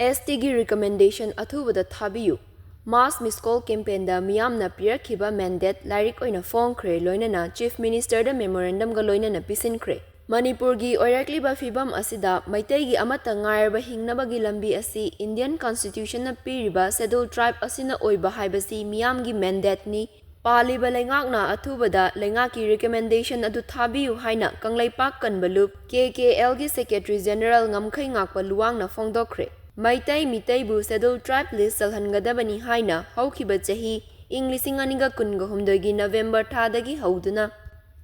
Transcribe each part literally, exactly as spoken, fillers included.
ꯑꯦꯁ ꯇꯤꯒꯤ recommendation ꯑꯊꯨꯕꯗ ꯊꯥꯕꯤꯌꯨ꯫ Mass Miss Call campaignꯗ ꯃꯤꯌꯥꯝꯅ ꯄꯤꯔꯛꯈꯤꯕ mandate ꯂꯥꯏꯔꯤꯛ ꯑꯣꯏꯅ ꯐꯣꯡꯈ꯭ꯔꯦ, ꯂꯣꯏꯅꯅ Chief Ministerꯗ memorandumꯒ ꯂꯣꯏꯅꯅ ꯄꯤꯁꯤꯟꯈ꯭ꯔꯦ꯫ ꯃꯅꯤꯄꯨꯔꯒꯤ ꯑꯣꯏꯔꯛꯂꯤꯕ ꯐꯤꯕꯝ ꯑꯁꯤꯗ ꯃꯩꯇꯩꯒꯤ ꯑꯃꯠꯇ ꯉꯥꯏꯔꯕ ꯍꯤꯡꯅꯕꯒꯤ ꯂꯝꯕꯤ ꯑꯁꯤ Indian Constitutionꯅ ꯄꯤꯔꯤꯕ Scheduled Tribe ꯑꯁꯤꯅ ꯑꯣꯏꯕ ꯍꯥꯏꯕꯁꯤ ꯃꯤꯌꯥꯝꯒꯤ mandateꯅꯤ꯫ ꯄꯥꯜꯂꯤꯕ ꯂꯩꯉꯥꯛꯅ ꯑꯊꯨꯕꯗ ꯂꯩꯉꯥꯛꯀꯤ recommendation ꯑꯗꯨ ꯊꯥꯕꯤꯌꯨ ꯍꯥꯏꯅ ꯀꯪꯂꯩꯄꯥꯛ ꯀꯟꯕ ꯂꯨꯞ, ꯀꯦ ꯀꯦ ꯑꯦꯜꯒꯤ Secretary General ꯉꯝꯈꯩ ꯉꯥꯛꯄ ꯂꯨꯋꯥꯡꯅ ꯐꯣꯡꯗꯣꯛꯈ꯭ꯔꯦ꯫ ꯃꯩꯇꯩ ꯃꯤꯇꯩꯕꯨ Scheduled Tribe list ꯆꯜꯍꯟꯒꯗꯕꯅꯤ ꯍꯥꯏꯅ ꯍꯧꯈꯤꯕ ꯆꯍꯤ ꯏꯪ ꯂꯤꯁꯤꯡ ꯑꯅꯤꯒ ꯀꯨꯟꯒ ꯍꯨꯝꯗꯣꯏꯒꯤ November ꯊꯥꯗꯒꯤ ꯍꯧꯗꯨꯅ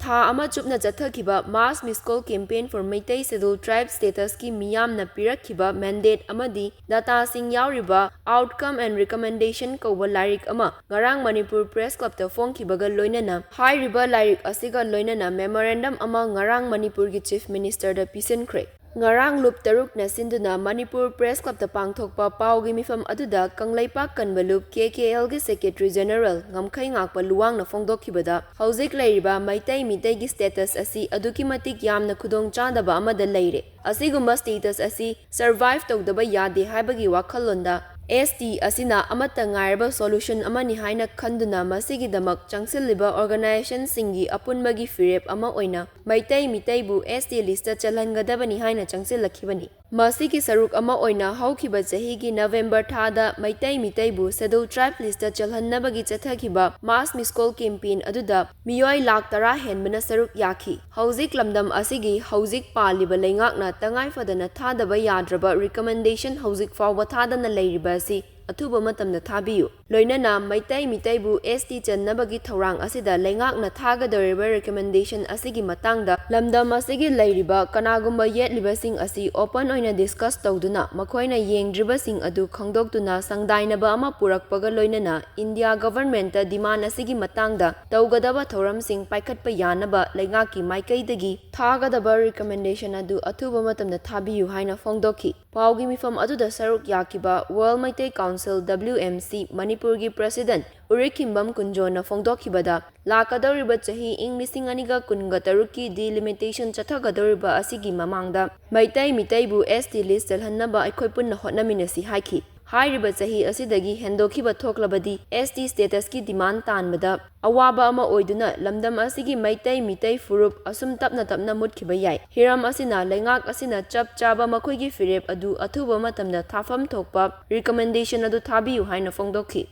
ꯊꯥ ꯑꯃ ꯆꯨꯞꯅ ꯆꯠꯊꯈꯤꯕ Mass Miss Call campaign for Meitei Scheduled Tribe statusꯀꯤ ꯃꯤꯌꯥꯝꯅ ꯄꯤꯔꯛꯈꯤꯕ mandate ꯑꯃꯗꯤ dataꯁꯤꯡ ꯌꯥꯎꯔꯤꯕ Outcome and Recommendation ꯀꯧꯕ ꯂꯥꯏꯔꯤꯛ ꯑꯃ ꯉꯔꯥꯡ ꯃꯅꯤꯄꯨꯔ Press Clubꯇ ꯐꯣꯡꯈꯤꯕꯒ ꯂꯣꯏꯅꯅ ꯍꯥꯏꯔꯤꯕ ꯂꯥꯏꯔꯤꯛ ꯑꯁꯤꯒ ꯂꯣꯏꯅꯅ memorandum ꯑꯃ ꯉꯔꯥꯡ ꯃꯅꯤꯄꯨꯔꯒꯤ Chief Ministerꯗ ꯄꯤꯁꯤꯟꯈ꯭ꯔꯦ꯫ ꯉꯔꯥꯡ ꯂꯨꯞ ꯇꯔꯨꯛꯅ ꯁꯤꯟꯗꯨꯅ ꯃꯅꯤꯄꯨꯔ Press Clubꯇ ꯄꯥꯡꯊꯣꯛꯄ ꯄꯥꯎꯒꯤ ꯃꯤꯐꯝ ꯑꯗꯨꯗ ꯀꯪꯂꯩꯄꯥꯛ ꯀꯟꯕ ꯂꯨꯞ, ꯀꯦ ꯀꯦ ꯑꯦꯜꯒꯤ Secretary General ꯉꯝꯈꯩ ꯉꯥꯛꯄ ꯂꯨꯋꯥꯡꯅ ꯐꯣꯡꯗꯣꯛꯈꯤꯕꯗ, ꯍꯧꯖꯤꯛ ꯂꯩꯔꯤꯕ ꯃꯩꯇꯩ ꯃꯤꯇꯩꯒꯤ status ꯑꯁꯤ ꯑꯗꯨꯛꯀꯤ ꯃꯇꯤꯛ ꯌꯥꯝꯅ ꯈꯨꯗꯣꯡ ꯆꯥꯗꯕ ꯑꯃꯗ ꯂꯩꯔꯦ꯫ ꯑꯁꯤꯒꯨꯝꯕ status ꯑꯁꯤ survive ꯇꯧꯗꯕ ꯌꯥꯗꯦ ꯍꯥꯏꯕꯒꯤ ꯋꯥꯈꯜꯂꯣꯟꯗ ꯑꯦꯁ ꯇꯤ ꯑꯁꯤꯅ ꯑꯃꯠꯇ ꯉꯥꯏꯔꯕ solution ꯑꯃꯅꯤ ꯍꯥꯏꯅ ꯈꯟꯗꯨꯅ ꯃꯁꯤꯒꯤꯗꯃꯛ ꯆꯪꯁꯤꯜꯂꯤꯕ organizationꯁꯤꯡꯒꯤ ꯑꯄꯨꯟꯕꯒꯤ ꯐꯤꯔꯦꯞ ꯑꯃ ꯑꯣꯏꯅ ꯃꯩꯇꯩ ꯃꯤꯇꯩꯕꯨ ꯑꯦꯁ ꯇꯤ listꯇ ꯆꯜꯍꯟꯒꯗꯕꯅꯤ ꯍꯥꯏꯅ ꯆꯪꯁꯤꯜꯂꯛꯈꯤꯕꯅꯤ꯫ ꯃꯁꯤꯒꯤ ꯁꯔꯨꯛ ꯑꯃ ꯑꯣꯏꯅ ꯍꯧꯈꯤꯕ ꯆꯍꯤꯒꯤ November ꯊꯥꯗ Meitei ꯃꯤꯇꯩꯕꯨ Scheduled Tribe listꯇ ꯆꯜꯍꯟꯅꯕꯒꯤ ꯆꯠꯊꯈꯤꯕ Mass Miss Call campaign ꯑꯗꯨꯗ ꯃꯤꯑꯣꯏ ꯂꯥꯈ ꯇꯔꯥ ꯍꯦꯟꯕꯅ ꯁꯔꯨꯛ ꯌꯥꯈꯤ꯫ ꯍꯧꯖꯤꯛ ꯂꯝꯗꯝ ꯑꯁꯤꯒꯤ ꯍꯧꯖꯤꯛ ꯄꯥꯜꯂꯤꯕ ꯂꯩꯉꯥꯛꯅ ꯇꯉꯥꯏ ꯐꯗꯅ ꯊꯥꯗꯕ ꯌꯥꯗ꯭ꯔꯕ recommendation ꯍꯧꯖꯤꯛ ꯐꯥꯎꯕ ꯊꯥꯗꯅ ꯂꯩꯔꯤꯕ ꯑꯁꯤ ꯑꯊꯨꯕ ꯃꯇꯝꯗ ꯊꯥꯕꯤꯌꯨ꯫ ꯂꯣꯏꯅꯅ ꯃꯩꯇꯩ ꯃꯤꯇꯩꯕꯨ ꯑꯦꯁ ꯇꯤ ꯆꯟꯅꯕꯒꯤ ꯊꯧꯔꯥꯡ ꯑꯁꯤꯗ ꯂꯩꯉꯥꯛꯅ ꯊꯥꯒꯗꯧꯔꯤꯕ recommendation ꯑꯁꯤꯒꯤ ꯃꯇꯥꯡꯗ ꯂꯝꯗꯝ ꯑꯁꯤꯒꯤ ꯂꯩꯔꯤꯕ ꯀꯅꯥꯒꯨꯝꯕ ꯌꯦꯠꯂꯤꯕꯁꯤꯡ ꯑꯁꯤ open ꯑꯣꯏꯅ discuss ꯇꯧꯗꯨꯅ ꯃꯈꯣꯏꯅ ꯌꯦꯡꯗ꯭ꯔꯤꯕꯁꯤꯡ ꯑꯗꯨ ꯈꯪꯗꯣꯛꯇꯨꯅ ꯁꯪꯗꯥꯏꯅꯕ ꯑꯃ ꯄꯨꯔꯛꯄꯒ ꯂꯣꯏꯅꯅ India governmentꯇ demand ꯑꯁꯤꯒꯤ ꯃꯇꯥꯡꯗ ꯇꯧꯒꯗꯕ ꯊꯧꯔꯝꯁꯤꯡ ꯄꯥꯏꯈꯠꯄ ꯌꯥꯅꯕ ꯂꯩꯉꯥꯛꯀꯤ ꯃꯥꯏꯀꯩꯗꯒꯤ ꯊꯥꯒꯗꯕ recommendation ꯑꯗꯨ ꯑꯊꯨꯕ ꯃꯇꯝꯗ ꯊꯥꯕꯤꯌꯨ ꯍꯥꯏꯅ ꯐꯣꯡꯗꯣꯛꯈꯤ꯫ ꯄꯥꯎꯒꯤ ꯃꯤꯐꯝ ꯑꯗꯨꯗ ꯁꯔꯨꯛ ꯌꯥꯈꯤꯕ World Meitei Council Council, W M C, ꯃꯅꯤꯄꯨꯔꯒꯤ President ꯎꯔꯤꯈꯤꯝꯕꯝ ꯀꯨꯟꯖꯣꯅ ꯐꯣꯡꯗꯣꯛꯈꯤꯕꯗ, ꯂꯥꯛꯀꯗꯧꯔꯤꯕ ꯆꯍꯤ ꯏꯪ ꯂꯤꯁꯤꯡ ꯑꯅꯤꯒ ꯀꯨꯟꯒ ꯇꯔꯨꯛꯀꯤ delimitation ꯆꯠꯊꯒꯗꯧꯔꯤꯕ ꯑꯁꯤꯒꯤ ꯃꯃꯥꯡꯗ ꯃꯩꯇꯩ ꯃꯤꯇꯩꯕꯨ S T list ꯆꯜꯍꯟꯅꯕ ꯑꯩꯈꯣꯏ ꯄꯨꯟꯅ ꯍꯣꯠꯅꯃꯤꯟꯅꯁꯤ ꯍꯥꯏꯈꯤ꯫ ꯍꯥꯏꯔꯤꯕ ꯆꯍꯤ ꯑꯁꯤꯗꯒꯤ ꯍꯦꯟꯗꯣꯛꯈꯤꯕ ꯊꯣꯛꯂꯕꯗꯤ S T status ꯀꯤ demand ꯇꯥꯟꯕꯗ ꯑꯋꯥꯕ ꯑꯃ ꯑꯣꯏꯗꯨꯅ ꯂꯝꯗꯝ ꯑꯁꯤꯒꯤ ꯃꯩꯇꯩ ꯃꯤꯇꯩ ꯐꯨꯔꯨꯞ ꯑꯁꯨꯝ ꯇꯞꯅ ꯇꯞꯅ ꯃꯨꯠꯈꯤꯕ ꯌꯥꯏ꯫ ꯍꯤꯔꯝ ꯑꯁꯤꯅ ꯂꯩꯉꯥꯛ ꯑꯁꯤꯅ ꯆꯞ ꯆꯥꯕ ꯃꯈꯣꯏꯒꯤ ꯐꯤꯔꯦꯞ ꯑꯗꯨ ꯑꯊꯨꯕ ꯃꯇꯝꯗ ꯊꯥꯐꯝ ꯊꯣꯛꯄ recommendation ꯑꯗꯨ ꯊꯥꯕꯤꯌꯨ ꯍꯥꯏꯅ ꯐꯣꯡꯗꯣꯛꯈꯤ꯫